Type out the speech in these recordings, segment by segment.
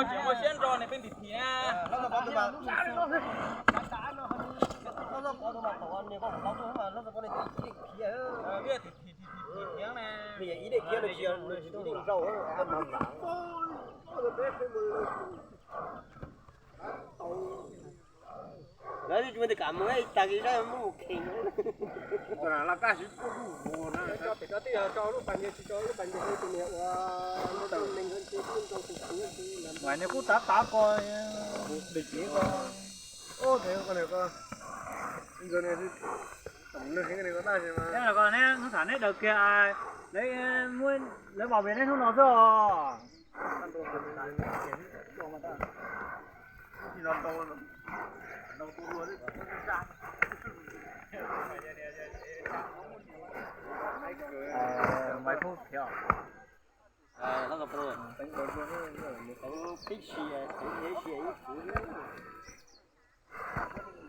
Tsis muaj siab nrog nws peb ntim thim na. Lawv twb tsis muaj tes kam mus ib tag kis saib muab mus kheej. Mas nws kuj tav tav ko, tus cev ko, ub, tes ko, ko, neb hnub tham neb daws kiag, lawv, lawv vam neb hnub no xwb os.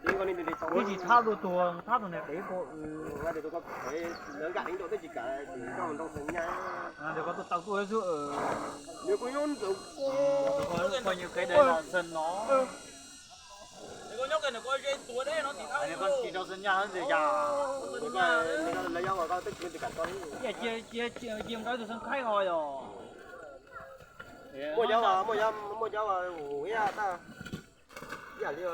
Twb tsis thab tus tuag, thab tus niag qev ko. Ntawm ko tuaj tau tuaj xwb. Pog Nyuj Qev daim no xwb no. Tsis rau xwb nyaj ntxim yam. Cia cia cia cia nkawd tus xeeb khaib ho yog. Muaj, muaj cov hu ib tag. Ib yam li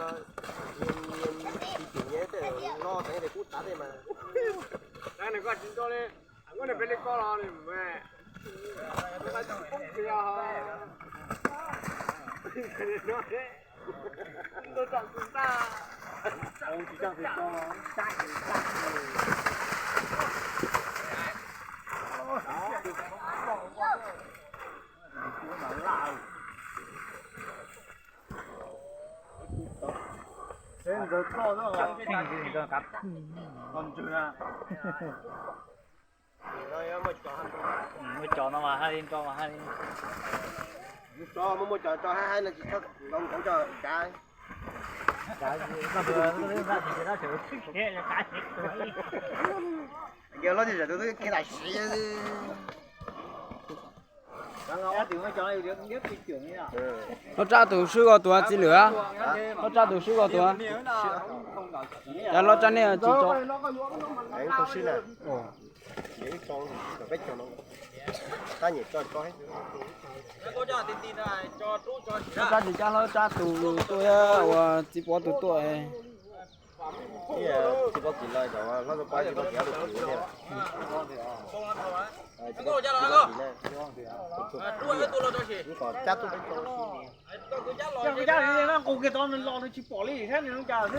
tsis tim nyias tej los teev tes kub tav tej mas. Nws koj tsis nco li, muab nws peb li koj los nws mas. Muaj cov no mas hais li nrau mas hais li. Muaj cov tso hais hais no tsis txhob nkaus nkaus cov kav. Yog loj tias tam tus twb khev tam sim. Loj tsab tus swb ko tuag txiv lwm. Loj tsab tus swb ko tuag. Cas loj tsab nej tsis tso? Loj tsab tsis cab loj tsab tus tuaj ua txiv pov tus tuaj. Nqus kiag tod nws los nws tsis pom li thiab nws cas xwb.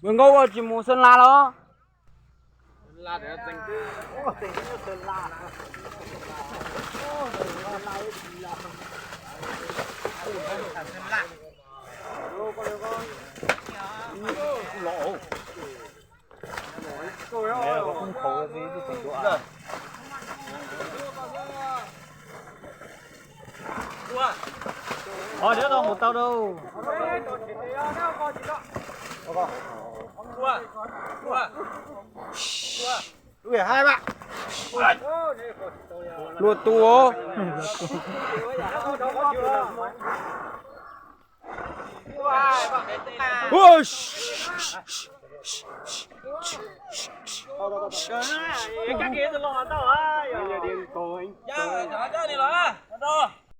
Npawg Nkauj ua tsis mus Xeev Las los? Ua, tsis tau mus tau rau. Luag tus.